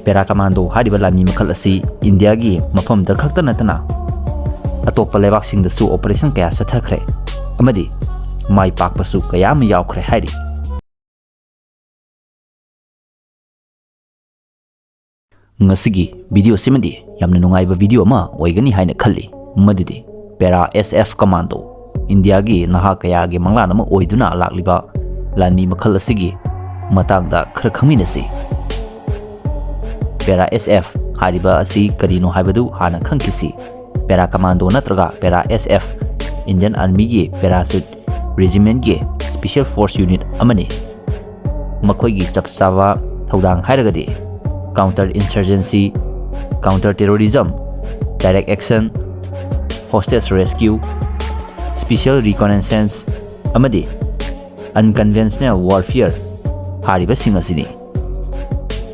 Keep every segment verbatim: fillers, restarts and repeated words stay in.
ꯄꯦꯔꯥ commando ꯍꯥꯏꯔꯤꯕ ꯂꯥꯟꯃꯤ ꯃꯈꯜ ꯑꯁꯤ ꯏꯟꯗꯤꯌꯥꯒꯤ ꯃꯐꯝꯗ ꯈꯛꯇ ꯅꯠꯇꯅ ꯑꯇꯣꯞꯄ ꯂꯩꯕꯥꯛꯁꯤꯡꯗꯁꯨ ꯑꯣꯄꯔꯦꯁꯟ ꯀꯌꯥ ꯆꯠꯊꯈ꯭ꯔꯦ ꯑꯃꯗꯤ ꯃꯥꯏ ꯄꯥꯛꯄꯁꯨ ꯀꯌꯥ ꯑꯃ ꯌꯥꯎꯈ꯭ꯔꯦ ꯍꯥꯏꯔꯤ꯫ ꯉꯁꯤꯒꯤ ꯚꯤꯗꯤꯑꯣꯁꯤꯃꯗꯤ ꯌꯥꯝꯅ ꯅꯨꯡꯉꯥꯏꯕ ꯚꯤꯗꯤꯑꯣ ꯑꯃ ꯑꯣꯏꯒꯅꯤ ꯍꯥꯏꯅ ꯈꯜꯂꯤ꯫ ꯃꯗꯨꯗꯤ ꯄꯦꯔꯥ ꯑꯦꯁ ꯑꯦꯐ ꯀꯃꯥꯟꯗꯣ, ꯏꯟꯗꯤꯌꯥꯒꯤ ꯅꯍꯥ ꯀꯌꯥꯒꯤ ꯃꯪꯂꯥꯟ ꯑꯃ ꯑꯣꯏꯗꯨꯅ ꯂꯥꯛꯂꯤꯕ ꯂꯥꯟꯃꯤ ꯃꯈꯜ ꯑꯁꯤꯒꯤ ꯃꯇꯥꯡꯗ ꯈꯔ ꯈꯪꯃꯤꯟꯅꯁꯤ꯫ ꯄꯦꯔꯥ ꯑꯦꯁ ꯑꯦꯐ ꯍꯥꯏꯔꯤꯕ ꯑꯁꯤ ꯀꯔꯤꯅꯣ ꯍꯥꯏꯕꯗꯨ ꯍꯥꯟꯅ ꯈꯪꯈꯤꯁꯤ꯫ ꯄꯦꯔꯥ ꯀꯃꯥꯟꯗꯣ ꯅꯠꯇ꯭ꯔꯒ ꯄꯦꯔꯥ ꯑꯦꯁ ꯑꯦꯐ, ꯏꯟꯗꯤꯌꯟ ꯑꯥꯔꯃꯤꯒꯤ ꯄꯦꯔꯥꯆꯨꯠ ꯔꯦꯖꯤꯃꯦꯟꯠꯀꯤ ꯁ꯭ꯄꯦꯁꯤꯌꯦꯜ ꯐꯣꯔꯁ ꯌꯨꯅꯤꯠ ꯑꯃꯅꯤ꯫ ꯃꯈꯣꯏꯒꯤ ꯆꯞ ꯆꯥꯕ ꯊꯧꯗꯥꯡ ꯍꯥꯏꯔꯒꯗꯤ counter insurgency, counter terrorism, direct action, hostage rescue, special reconnaissance ꯑꯃꯗꯤ unconventional warfare ꯍꯥꯏꯔꯤꯕꯁꯤꯡ ꯑꯁꯤꯅꯤ꯫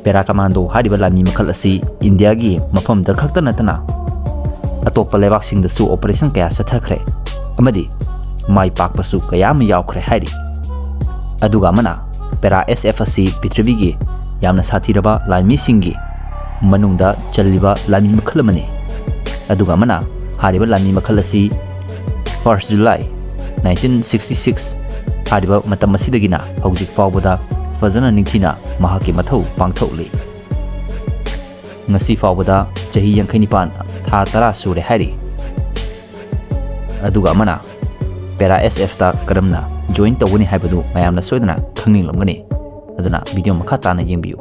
ꯄꯦꯔꯥ ꯀꯃꯥꯟꯗꯣ ꯍꯥꯏꯔꯤꯕ ꯂꯥꯟꯃꯤ ꯃꯈꯜ ꯑꯁꯤ ꯏꯟꯗꯤꯌꯥꯒꯤ ꯃꯐꯝꯗ ꯈꯛꯇ ꯅꯠꯇꯅ ꯑꯇꯣꯞꯄ ꯂꯩꯕꯥꯛꯁꯤꯡꯗꯁꯨ ꯑꯣꯄꯔꯦꯁꯟ ꯀꯌꯥ ꯆꯠꯊꯈ꯭ꯔꯦ ꯑꯃꯗꯤ ꯃꯥꯏ ꯄꯥꯛꯄꯁꯨ ꯀꯌꯥ ꯑꯃ ꯌꯥꯎꯈ꯭ꯔꯦ ꯍꯥꯏꯔꯤ꯫ ꯑꯗꯨꯒ ꯑꯃꯅ, ꯄꯦꯔꯥ ꯑꯦꯁ ꯑꯦꯐ ꯑꯁꯤ ꯄ꯭ꯔꯤꯊꯤꯕꯤꯒꯤ ꯌꯥꯝꯅ ꯁꯥꯊꯤꯔꯕ ꯂꯥꯟꯃꯤꯁꯤꯡꯒꯤ ꯃꯅꯨꯡꯗ ꯆꯜꯂꯤꯕ ꯂꯥꯟꯃꯤ ꯃꯈꯜ ꯑꯃꯅꯤ꯫ ꯑꯗꯨꯒ ꯑꯃꯅ, ꯍꯥꯏꯔꯤꯕ ꯂꯥꯟꯃꯤ ꯃꯈꯜ ꯑꯁꯤ first July nineteen sixty six ꯍꯥꯏꯔꯤꯕ ꯃꯇꯝ ꯑꯁꯤꯗꯒꯤꯅ ꯍꯧꯖꯤꯛ ꯐꯥꯎꯕꯗ ꯐꯖꯅ ꯅꯤꯡꯊꯤꯅ ꯃꯍꯥꯛꯀꯤ ꯃꯊꯧ ꯄꯥꯡꯊꯣꯛꯂꯤ꯫ ꯉꯁꯤ ꯐꯥꯎꯕꯗ ꯆꯍꯤ ꯌꯥꯡꯈꯩ ꯅꯤꯄꯥꯟ, ꯊꯥ ꯇꯔꯥ ꯁꯨꯔꯦ ꯍꯥꯏꯔꯤ꯫ ꯑꯗꯨꯒ ꯑꯃꯅ, ꯄꯦꯔꯥ ꯑꯦꯁ ꯑꯦꯐꯇ ꯀꯔꯝꯅ ꯖꯣꯏꯟ ꯇꯧꯒꯅꯤ ꯍꯥꯏꯕꯗꯨ ꯃꯌꯥꯝꯅ ꯁꯣꯏꯗꯅ ꯈꯪꯅꯤꯡꯂꯝꯒꯅꯤ꯫ ꯑꯗꯨꯅ ꯚꯤꯗꯤꯑꯣ ꯃꯈꯥ ꯇꯥꯅ ꯌꯦꯡꯕꯤꯌꯨ꯫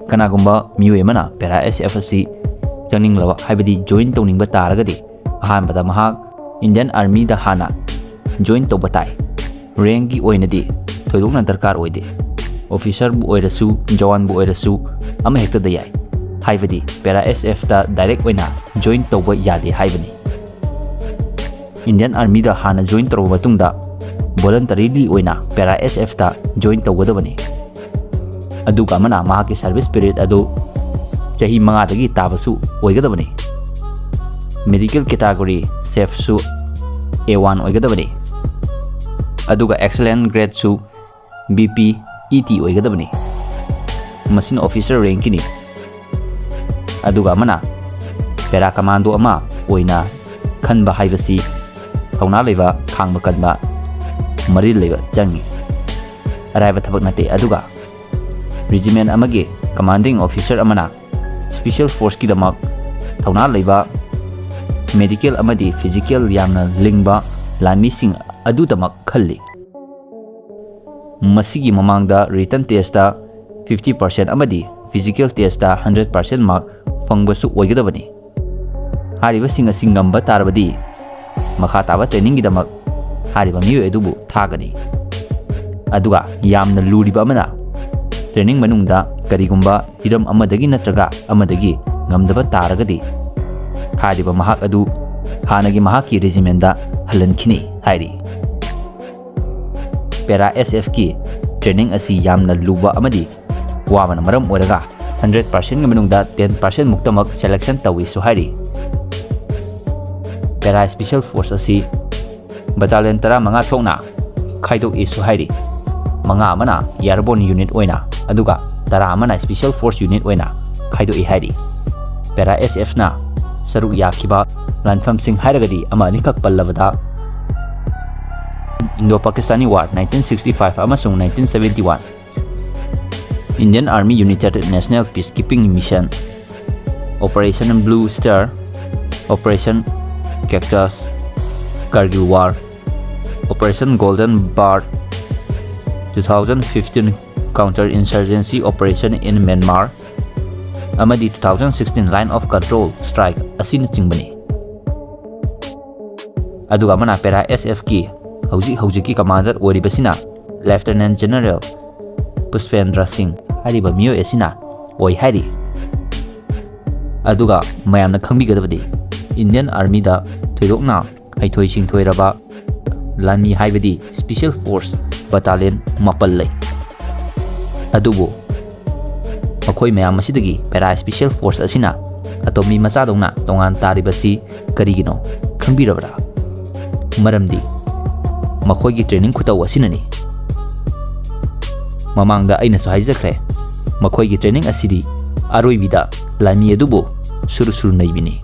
ꯀꯅꯥꯒꯨꯝꯕ ꯃꯤꯑꯣꯏ ꯑꯃꯅ ꯄꯦꯔꯥ ꯑꯦꯁ ꯑꯦꯐ ꯑꯁꯤ ꯆꯪꯅꯤꯡꯂꯕ ꯍꯥꯏꯕꯗꯤ ꯖꯣꯏꯟ ꯇꯧꯅꯤꯡꯕ ꯇꯥꯔꯒꯗꯤ, ꯑꯍꯥꯟꯕꯗ ꯃꯍꯥꯛ ꯏꯟꯗꯤꯌꯟ ꯑꯥꯔꯃꯤꯗ ꯍꯥꯟꯅ ꯖꯣꯏꯟ ꯇꯧꯕ ꯇꯥꯏ꯫ ꯔꯦꯡꯒꯤ ꯑꯣꯏꯅꯗꯤ ꯊꯣꯏꯗꯣꯛꯅ ꯗꯔꯀꯥꯔ ꯑꯣꯏꯗꯦ꯫ ꯑꯣꯐꯤꯁꯔꯕꯨ ꯑꯣꯏꯔꯁꯨ, ꯖꯋꯥꯟꯕꯨ ꯑꯣꯏꯔꯁꯨ, ꯑꯃꯍꯦꯛꯇꯗ ꯌꯥꯏ꯫ ꯍꯥꯏꯕꯗꯤ ꯄꯦꯔꯥ ꯑꯦꯁ ꯑꯦꯐꯇ ꯗꯥꯏꯔꯦꯛ ꯑꯣꯏꯅ ꯖꯣꯏꯟ ꯇꯧꯕ ꯌꯥꯗꯦ ꯍꯥꯏꯕꯅꯤ꯫ ꯏꯟꯗꯤꯌꯟ ꯑꯥꯔꯃꯤꯗ ꯍꯥꯟꯅ ꯖꯣꯏꯟ ꯇꯧꯔꯕ ꯃꯇꯨꯡꯗ ꯚꯣꯂꯟꯇꯔꯤꯂꯤ ꯑꯣꯏꯅ ꯄꯦꯔꯥ ꯑꯦꯁ ꯑꯦꯐꯇ ꯖꯣꯏꯟ ꯇꯧꯒꯗꯕꯅꯤ꯫ ꯑꯗꯨꯒ ꯑꯃꯅ ꯃꯍꯥꯛꯀꯤ ꯁꯥꯔꯚꯤꯁ ꯄꯤꯔꯤꯌꯗ ꯑꯗꯨ ꯆꯍꯤ ꯃꯉꯥꯗꯒꯤ ꯇꯥꯕꯁꯨ ꯑꯣꯏꯒꯗꯕꯅꯤ꯫ ꯃꯦꯗꯤꯀꯦꯜ ꯀꯦꯇꯥꯒꯣꯔꯤ ꯁꯦꯐꯁꯨ ꯑꯦ ꯋꯥꯟ ꯑꯣꯏꯒꯗꯕꯅꯤ꯫ ꯑꯗꯨꯒ ꯑꯦꯛꯁꯂꯦꯟ ꯒ꯭ꯔꯦꯗꯁꯨ ꯕꯤ ꯄꯤ ꯏ ꯇꯤ ꯑꯣꯏꯒꯗꯕꯅꯤ꯫ ꯃꯁꯤꯅ officer rankꯀꯤꯅꯤ꯫ ꯑꯗꯨꯒ ꯑꯃꯅ para commando ꯑꯃ ꯑꯣꯏꯅ ꯈꯟꯕ ꯍꯥꯏꯕꯁꯤ ꯊꯧꯅꯥ ꯂꯩꯕ, ꯈꯥꯡꯕ ꯀꯟꯕ, ꯃꯔꯤꯜ ꯂꯩꯕ ꯆꯪꯏ꯫ ꯑꯔꯥꯏꯕ ꯊꯕꯛ ꯅꯠꯇꯦ꯫ ꯑꯗꯨꯒ regiment ꯑꯃꯒꯤ commanding officer ꯑꯃꯅ special forceꯀꯤꯗꯃꯛ ꯊꯧꯅꯥ ꯂꯩꯕ, medical ꯑꯃꯗꯤ physical ꯌꯥꯝꯅ ꯂꯤꯡꯕ ꯂꯥꯟꯃꯤꯁꯤꯡ ꯑꯗꯨꯗꯃꯛ ꯈꯜꯂꯤ꯫ ꯃꯁꯤꯒꯤ ꯃꯃꯥꯡꯗ written testꯇ fifty percent ꯑꯃꯗꯤ physical testꯇ hundred percent mark ꯐꯪꯕꯁꯨ ꯑꯣꯏꯒꯗꯕꯅꯤ꯫ ꯍꯥꯏꯔꯤꯕꯁꯤꯡ ꯑꯁꯤ ꯉꯝꯕ ꯇꯥꯔꯕꯗꯤ ꯃꯈꯥ ꯇꯥꯕ trainingꯒꯤꯗꯃꯛ ꯍꯥꯏꯔꯤꯕ ꯃꯤꯑꯣꯏ ꯑꯗꯨꯕꯨ ꯊꯥꯒꯅꯤ꯫ ꯑꯗꯨꯒ ꯌꯥꯝꯅ ꯂꯨꯔꯤꯕ ꯑꯃꯅ, training ꯃꯅꯨꯡꯗ ꯀꯔꯤꯒꯨꯝꯕ ꯍꯤꯔꯝ ꯑꯃꯗꯒꯤ ꯅꯠꯇ꯭ꯔꯒ ꯑꯃꯗꯒꯤ ꯉꯝꯗꯕ ꯇꯥꯔꯒꯗꯤ ꯍꯥꯏꯔꯤꯕ ꯃꯍꯥꯛ ꯑꯗꯨ ꯍꯥꯟꯅꯒꯤ ꯃꯍꯥꯛꯀꯤ regimentꯇ ꯍꯜꯍꯟꯈꯤꯅꯤ ꯍꯥꯏꯔꯤ꯫ Para SFꯀꯤ training ꯑꯁꯤ ꯌꯥꯝꯅ ꯂꯨꯕ ꯑꯃꯗꯤ ꯋꯥꯕꯅ ꯃꯔꯝ ꯑꯣꯏꯔꯒ hundred percentꯀꯤ ꯃꯅꯨꯡꯗ ten percent ꯃꯨꯛꯇꯃꯛ selection ꯇꯧꯏꯁꯨ ꯍꯥꯏꯔꯤ꯫ Para Special Force ꯑꯁꯤ battalion ꯇꯔꯥꯃꯉꯥ ꯊꯣꯛꯅ ꯈꯥꯏꯗꯣꯛꯏꯁꯨ ꯍꯥꯏꯔꯤ꯫ ꯃꯉꯥ ꯑꯃꯅ airborne unit ꯑꯣꯏꯅ, ꯑꯗꯨꯒ ꯇꯔꯥ ꯑꯃꯅ special force unit ꯑꯣꯏꯅ ꯈꯥꯏꯗꯣꯛꯏ ꯍꯥꯏꯔꯤ꯫ Para SFꯅ ꯁꯔꯨꯛ ꯌꯥꯈꯤꯕ ꯂꯥꯟꯐꯝꯁꯤꯡ ꯍꯥꯏꯔꯒꯗꯤ ꯑꯃ ꯑꯅꯤꯈꯛ ꯄꯜꯂꯕꯗ, Indo-Pakistani War nineteen sixty five ꯑꯃꯁꯨꯡ nineteen seventy one, Indian Army United National Peacekeeping Mission, Operation Blue Star, Operation Cactus, Kargil War, Operation Golden Bird, two thousand fifteen Counter Insurgency Operation in Myanmar, ꯑꯃꯗꯤ two thousand sixteen Line of Control Strike ꯑꯁꯤꯅꯆꯤꯡꯕꯅꯤ꯫ ꯑꯗꯨꯒ ꯑꯃꯅ Para SFꯀꯤ ꯍꯧꯖꯤꯛ ꯍꯧꯖꯤꯛꯀꯤ commander ꯑꯣꯏꯔꯤꯕꯁꯤꯅ Lieutenant General ꯄꯨꯁꯄꯦꯟꯗ꯭ꯔ ꯁꯤꯡ ꯍꯥꯏꯔꯤꯕ ꯃꯤꯑꯣꯏ ꯑꯁꯤꯅ ꯑꯣꯏ ꯍꯥꯏꯔꯤ꯫ ꯑꯗꯨꯒ ꯃꯌꯥꯝꯅ ꯈꯪꯕꯤꯒꯗꯕꯗꯤ, Indian Armyꯗ ꯊꯣꯏꯗꯣꯛꯅ ꯍꯩꯊꯣꯏ ꯁꯤꯡꯊꯣꯏꯔꯕ ꯂꯥꯟꯃꯤ ꯍꯥꯏꯕꯗꯤ special force battalion ꯃꯥꯄꯜ ꯂꯩ꯫ ꯑꯗꯨꯕꯨ ꯃꯈꯣꯏ ꯃꯌꯥꯝ ꯑꯁꯤꯗꯒꯤ Para Special Force ꯑꯁꯤꯅ ꯑꯇꯣꯝꯕꯤ ꯃꯆꯥꯗꯧꯅ ꯇꯣꯉꯥꯟ ꯇꯥꯔꯤꯕꯁꯤ ꯀꯔꯤꯒꯤꯅꯣ ꯈꯪꯕꯤꯔꯕ꯭ꯔꯥ? ꯃꯔꯝꯗꯤ ꯃꯈꯣꯏꯒꯤ training ꯈꯨꯇꯧ ꯑꯁꯤꯅꯅꯤ꯫ ꯃꯃꯥꯡꯗ ꯑꯩꯅꯁꯨ ꯍꯥꯏꯖꯈ꯭ꯔꯦ, ꯃꯈꯣꯏꯒꯤ training ꯑꯁꯤꯗꯤ ꯑꯔꯣꯏꯕꯤꯗ ꯂꯥꯟꯃꯤ ꯑꯗꯨꯕꯨ ꯁꯨꯔꯨ ꯁꯨꯔꯨ ꯅꯩꯕꯤꯅꯤ꯫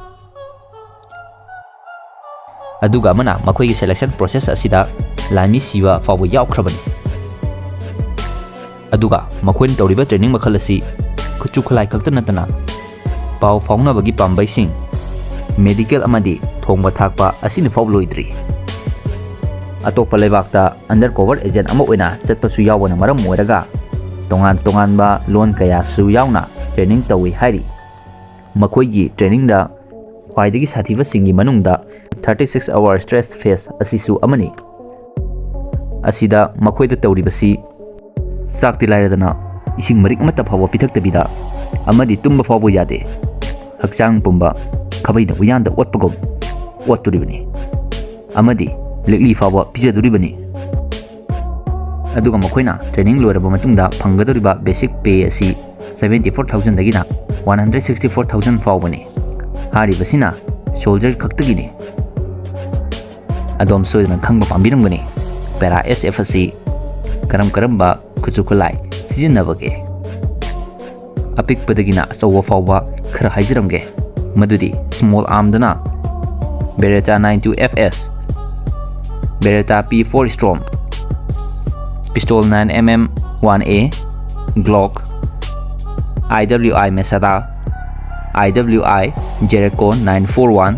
ꯑꯗꯨꯒ ꯑꯃꯅ, ꯃꯈꯣꯏꯒꯤ selection process ꯑꯁꯤꯗ ꯂꯥꯟꯃꯤ ꯁꯤꯕ ꯐꯥꯎꯕ ꯌꯥꯎꯈ꯭ꯔꯕꯅꯤ꯫ ꯑꯗꯨꯒ ꯃꯈꯣꯏꯅ ꯇꯧꯔꯤꯕ training ꯃꯈꯜ ꯑꯁꯤ ꯈꯨꯠꯁꯨ ꯈꯨꯠꯂꯥꯏ ꯈꯛꯇ ꯅꯠꯇꯅ ꯄꯥꯎ ꯐꯥꯎꯅꯕꯒꯤ ꯄꯥꯝꯕꯩꯁꯤꯡ, medical ꯑꯃꯗꯤ ꯊꯣꯡꯕ ꯊꯥꯛꯄ ꯑꯁꯤꯅ ꯐꯥꯎ ꯂꯣꯏꯗ꯭ꯔꯤ꯫ ꯑꯇꯣꯞꯄ ꯂꯩꯕꯥꯛꯇ undercover agent ꯑꯃ ꯑꯣꯏꯅ ꯆꯠꯄꯁꯨ ꯌꯥꯎꯕꯅ ꯃꯔꯝ ꯑꯣꯏꯔꯒ ꯇꯣꯉꯥꯟ ꯇꯣꯉꯥꯟꯕ ꯂꯣꯟ ꯀꯌꯥꯁꯨ ꯌꯥꯎꯅ training ꯇꯧꯏ ꯍꯥꯏꯔꯤ꯫ ꯃꯈꯣꯏꯒꯤ trainingꯗ ꯈ꯭ꯋꯥꯏꯗꯒꯤ ꯁꯥꯊꯤꯕꯁꯤꯡꯒꯤ ꯃꯅꯨꯡꯗ thirty six hour stress phase ꯑꯁꯤꯁꯨ ꯑꯃꯅꯤ꯫ ꯑꯁꯤꯗ ꯃꯈꯣꯏꯗ ꯇꯧꯔꯤꯕꯁꯤ ꯆꯥꯛꯇꯤ ꯂꯥꯏꯔꯗꯅ ꯏꯁꯤꯡ ꯃꯔꯤꯛ ꯑꯃꯠꯇ ꯐꯥꯎꯕ ꯄꯤꯊꯛꯇꯕꯤꯗ ꯑꯃꯗꯤ ꯇꯨꯝꯕ ꯐꯥꯎꯕ ꯌꯥꯗꯦ꯫ ꯍꯛꯆꯥꯡ ꯄꯨꯝꯕ ꯈꯥꯕꯩꯅ ꯎꯌꯥꯟꯗ ꯑꯣꯠꯄꯒꯨꯝ ꯑꯣꯠꯇꯣꯔꯤꯕꯅꯤ ꯑꯃꯗꯤ ꯂꯤꯛꯂꯤ ꯐꯥꯎꯕ ꯄꯤꯖꯗꯣꯔꯤꯕꯅꯤ꯫ ꯑꯗꯨꯒ ꯃꯈꯣꯏꯅ training ꯂꯣꯏꯔꯕ ꯃꯇꯨꯡꯗ ꯐꯪꯒꯗꯧꯔꯤꯕ basic pay ꯑꯁꯤ seventy four thousandꯗꯒꯤꯅ one hundred sixty four thousand ꯐꯥꯎꯕꯅꯤ꯫ ꯍꯥꯏꯔꯤꯕꯁꯤꯅ soldier ꯈꯛꯇꯒꯤꯅꯤ꯫ ꯑꯗꯣꯝ ꯁꯣꯏꯗꯅ ꯈꯪꯕ ꯄꯥꯝꯕꯤꯔꯝꯒꯅꯤ, Para S F ꯑꯁꯤ ꯀꯔꯝ ꯀꯔꯝꯕ ꯈꯨꯠꯁꯨ ꯈꯨꯠꯂꯥꯏ ꯁꯤꯖꯤꯟꯅꯕꯒꯦ? ꯑꯄꯤꯛꯄꯗꯒꯤꯅ ꯑꯆꯧꯕ ꯐꯥꯎꯕ ꯈꯔ ꯍꯥꯏꯖꯔꯝꯒꯦ꯫ ꯃꯗꯨꯗꯤ small armꯗꯅ Beretta nine two F S, Beretta P four Storm, pistol nine M M one A, Glock, I W I Mesada, I W I Jericho nine four one,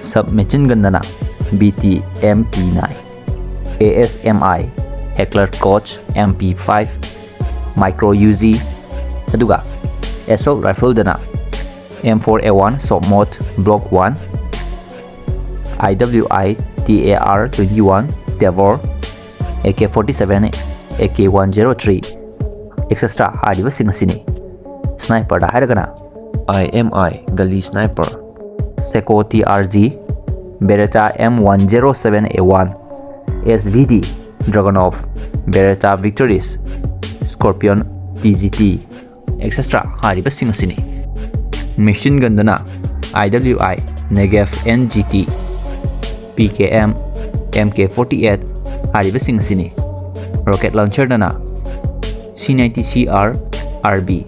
submachine gunꯗꯅ B T M P nine, A S M I Heckler Koch M P five, Micro U Z, ꯑꯗꯨꯒ assault rifleꯗꯅ M four A one Soft Mode Block one, I W I T A R twenty one Tavor, A K forty seven, A K one zero three, et cetera ꯍꯥꯏꯔꯤꯕꯁꯤꯡ ꯑꯁꯤꯅꯤ꯫ Sniperꯗ ꯍꯥꯏꯔꯒꯅ I M I Ghillie Sniper, Seiko T R G, Beretta M one zero seven A one, S V D, Dragunov, Beretta Victoris, Scorpion T G T, et cetera ꯍꯥꯏꯔꯤꯕꯁꯤꯡ ꯑꯁꯤꯅꯤ꯫ Machine gunꯗꯅ I W I Nagant N G T, P K M, M K forty eight ꯍꯥꯏꯔꯤꯕꯁꯤꯡ ꯑꯁꯤꯅꯤ꯫ Rocket launcherꯗꯅ C ninety C R, RB,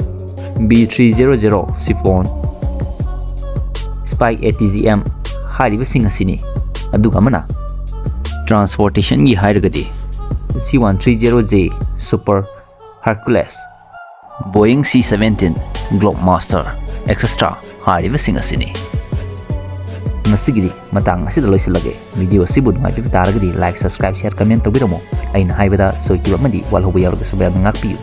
B three zero zero Chiffon, Spike ATGM ꯍꯥꯏꯔꯤꯕꯁꯤꯡ ꯑꯁꯤꯅꯤ꯫ ꯑꯗꯨꯒ ꯑꯃꯅ transportationꯒꯤ ꯍꯥꯏꯔꯒꯗꯤ C one three zero J Super Hercules, Boeing C seventeen Globemaster, et cetera ꯍꯥꯏꯔꯤꯕꯁꯤꯡ ꯑꯁꯤꯅꯤ꯫ ꯉꯁꯤꯒꯤꯗꯤ ꯃꯇꯥꯡ ꯑꯁꯤꯗ ꯂꯣꯏꯁꯤꯜꯂꯒꯦ꯫ Video ꯑꯁꯤꯕꯨ ꯅꯨꯡꯉꯥꯏꯕꯤꯕ ꯇꯥꯔꯒꯗꯤ like, subscribe, share, comment ꯇꯧꯕꯤꯔꯝꯃꯨ꯫ ꯑꯩꯅ ꯍꯥꯏꯕꯗ ꯁꯣꯏꯈꯤꯕ ꯑꯃꯗꯤ ꯋꯥꯠꯍꯧꯕ ꯌꯥꯎꯔꯒꯁꯨ ꯃꯌꯥꯝꯅ ꯉꯥꯛꯄꯤꯌꯨ꯫